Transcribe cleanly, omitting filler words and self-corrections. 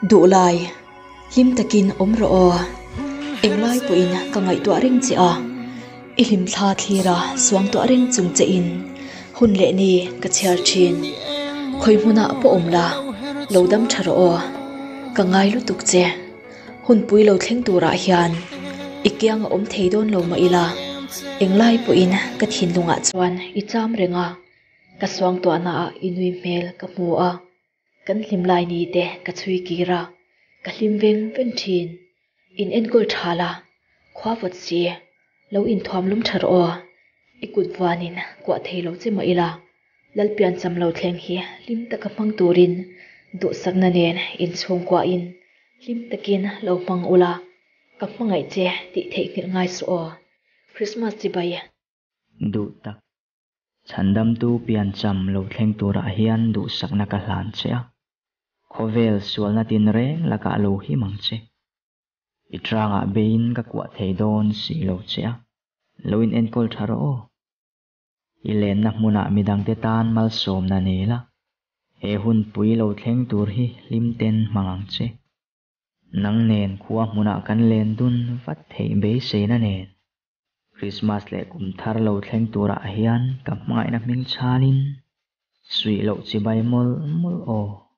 Duhlai, hlim takin awm rawh aw. Englai pawhin ka ngaihtuah reng che a, i hlimthla thlira suangtuah reng chung che in hun leh ni ka chhiar thin. Khawi hmunah pawh awm la, lo dam tha rawh aw. Ka ngai lutuk che. Hunpui lo thleng turah hian i kiang a awm thei dawn lo mah ila, englai pawhin ka thinlungah chuan i cham reng a, ka suangtuahnaah i nui hmel ka hmu a, kan hlim lai ni te ka chhui kir a, ka hlim veng veng thin. In enkawl tha la, khua vawt si, lo inthuam lum tha rawh aw, i kut vuanin kuah thei lo che mah ila, Lalpiancham lo thleng hi hlim taka hmang turin duhsakna nen inchhungkuahin hlim takin lo hmang ula, ka hmangaih che tih theihnghilh ngai suh aw. Christmas chibai. Duh tak. Chhandamtu piancham lo thleng turah hian duhsakna ka hlan che a. Khawvel sualna tinreng lakah lo him ang che. I tlangah beiin ka kuah thei dawn si lo che a. Lo in enkawl tha rawh aw. I lenna hmunah midangte tan malsawmna nei la, he hunpui lo thleng tur hi hlim ten hmang ang che. Nang nen khua hmunah kan len dun vat theih beiseina nen Krismas leh kum thar lo thleng turah hian ka hmangaihna hming chhalin suih loh chibai mawlh mawlh aw.